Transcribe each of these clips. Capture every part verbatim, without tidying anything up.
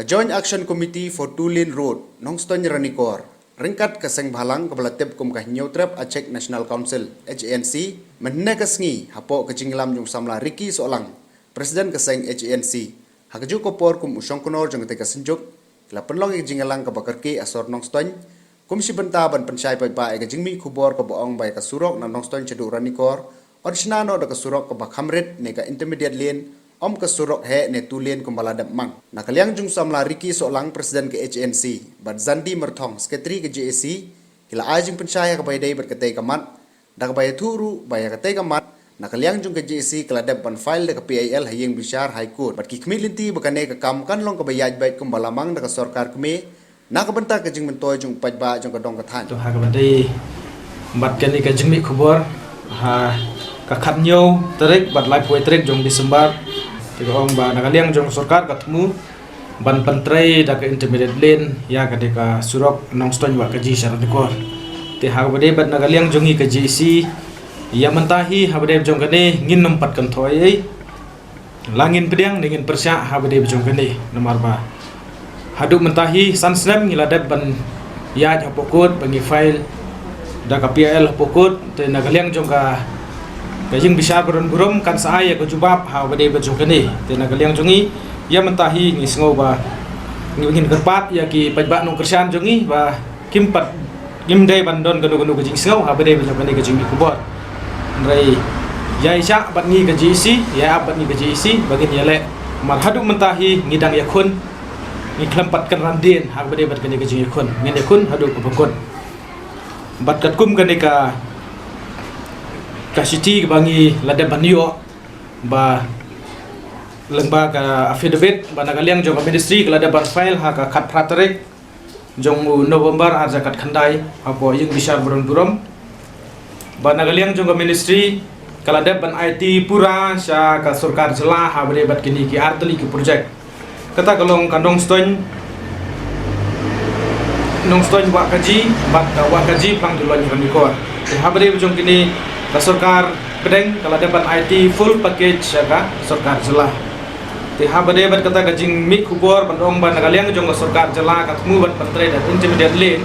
Joint Action Committee for Two Lane Road, Nongstoiñ Ranikor, ryngkat ka Seng Bhalang kaba la tip kum ka Hynñiewtrep Achik National Council, H A N C, mynne ka sngi hapoh ka jingïalam jong u samla Ricky Sohlang, President ka seng H A N C, ha kajuh ka por kum u shongknor jong katei ka synjuk, ki la pynlong ïa ka jingïalang kaba kyrkieh ha sor Nongstoiñ, kum shi bynta ban pynshai paidbah ïa ka jingmih khubor kaba ong ba ïa ka surok na Nongstoiñ shaduh Ranikor yn shna noh da ka surok kaba kham rit ne ka intermediate lane, ym ka surok heh ne two lane kumba la dep mang. Na ka liang jong u samla Ricky Sohlang, President ka H A N C, bad Zandi Myrthong, Secretary ka J A C, ki la ai jingpynshai ha kaba ïadei bad katei ka mat, da kaba ïathuh ruh ba ïa katei ka mat, na ka liang jong ka J A C ka la dep ban file da ka P I L ha ïing bishar High Court. Bad ki khmih lynti ba kane ka kam kan long kaba ïaid beit kumba la mang da ka sorkar kmie, na ka bynta ka jingmyntoi jong u paidbah jong ka dong ka thaiñ. To ha kaba ïadei bad kane ka jingmih khubor, ha ka khathynñiew tarik bad laiphew tarik jong December, te ka ong ba na ka liang jong ka sorkar ka thmu ban pyntrei da ka intermediate lane ïa kane ka surok Nongstoiñ Wahkaji sha Ranikor. Te ha kaba ïadei bad na ka liang jong ngi ka J A C, ïa mynta hi ha kaba ïadei jong kane ngin ym pat kynthoh ei ei. La ngin pdiang ne ngin pyrshah ha kaba ïadei jong kane, namar ba haduh mynta hi san snem ngi la dep ban ïaid hapoh court ba ngi file da ka P I L hapoh court, te na ka liang jong ka, ka ïing bishar baron burom kan sa ai ïa ka jubab ha kaba ïadei bad jong kane. Te na ka liang jong ngi, ïa mynta hi ngi sngew ba ngi, ngin kyrpad ïa ki paidbah nongkyrshan jong ngi ba kim pat, ngim dei ban don kano kano ka jingsngew ha kaba ïadei bad jong kane ka jingmih khubor. Hynrei ïa i shah bad ngi ka J A C, ïa ap bad ngi ka J A C ba ngin ïaleh. Namar haduh mynta hi ngi dang ïakhun, ngi khlem pat kynran dien ha kaba ïadei bad kane ka jingïakhun. Ngin ïakhun haduh kaba kut. Bad katkum kane ka, ka shithi kaba ngi la dep ban ïoh, ba lyngba ka affidavit ba na ka liang jong ka ministry ka la dep ban file ha ka khatphra tarik jong u November arhajar khatkhyndai hapoh ïing bishar baron burom, ba na ka liang jong ka ministry ka la dep ban aiti pura sha ka sorkar jylla ha kaba ïadei bad kine ki artylli ki project. Kata ka long ka Nongstoiñ, Nongstoiñ Wahkaji bad ka Wahkaji Phlangduloi Ranikor. Te ha kaba ïadei bad jong kine, ka sorkar pdeng ka la dep ban aiti full package sha ka sorkar jylla. Te ha kaba ïadei bad kata ka jingmih khubor ban ong ba na ka liang jong ka sorkar jylla ka thmu ban pyntrei da intermediate lane,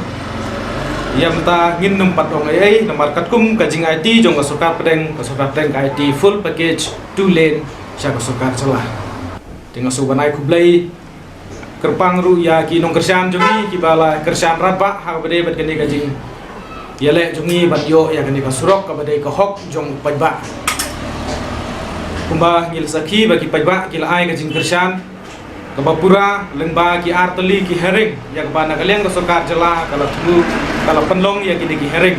ïa mynta ngin ym pat ong ei ei, namar katkum ka jingaiti jong ka sorkar pdeng, ka sorkar pdeng ka aiti full package two lane sha ka sorkar jylla. Te nga sngewbha ban ai khublei kyrpang ruh ïa ki nongkyrshan jong ngi kiba la kyrshan radbah ha kaba ïadei bad kane ka jingïaleh jong ngi ban ïoh ïa kane ka surok kaba dei ka hok jong u paidbah. Kumba ngi la sakhi ba ki paidbah ki la ai ka jingkyrshan kaba pura lyngba ki artylli ki hearing, ïa kaba na ka liang ka sorkar jylla ka la thmu, ka la pynlong ïa kine ki hearing.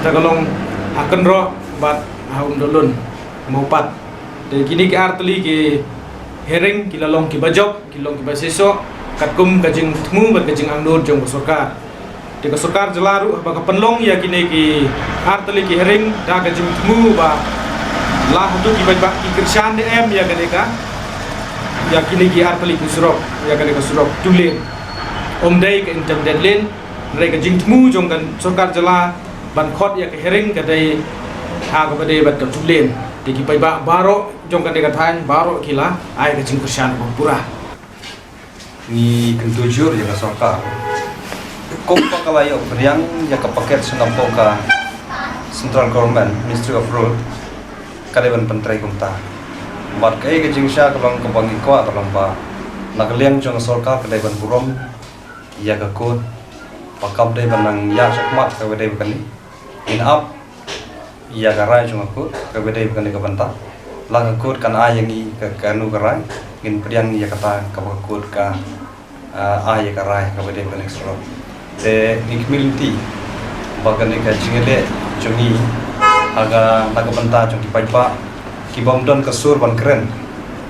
Kata ka long ha Kynroh bad ha Umdohlun Mawpat. Te kine ki artylli ki hearing ki la long kiba jop, ki long kiba shisha katkum ka jingthmu bad ka jingangnud jong ka sorkar. Te ka sorkar jylla ruh haba ka pynlong ïa kine ki artylli ki hearing da ka jingthmu ba la hato ki paidbah ki kyrshan ne em ïa kane ka, ïa kine ki artylli ki surok, ïa kane ka surok two lane, ym dei ka intermediate lane. Hynrei ka jingthmu jong ka sorkar jylla ban khot ïa ka hearing ka dei ha kaba ïadei bad ka two lane. Te ki paidbah baroh jong kane ka thaiñ baroh ki la ai ka jingkyrshan kaba pura. Ngi kyntu jur ïa ka sorkar. Kumba ka la ïoh pdiang ïa ka package na pdeng ka central government, Ministry of Road, ka dei ban pyntrei kumta. Bad kaei ka jingshai ka long kaba ngi kwah ka long ba na ka liang jong ka sorkar ka dei ban burom ïa ka court, ba kam dei ban nang ïa shakmat kaba dei ba kane. Ngin ap ïa ka rai jong ka court kaba dei ba kane ka bynta. La ka court kan ai ïa ngi ka, kano ka rai, ngin pdiang ïa kata kaba ka court ka, ah, ai ïa ka rai kaba dei ba kane ka surok. Te ngi khmih lynti ba kane ka jingïaleh jong ngi ha ka, na ka bynta jong ki paidbah ki bym don ka sur ban kren,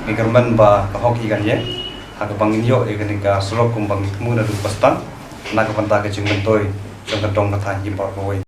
ngi kyrmen ba ka hok hi kan ïeng. Ha kaba ngin ïoh ïa kane ka surok kumba ngi thmu naduh ba sdang, na ka bynta ka jingmyntoi jong ka dong ka thaiñ hi baroh kawei.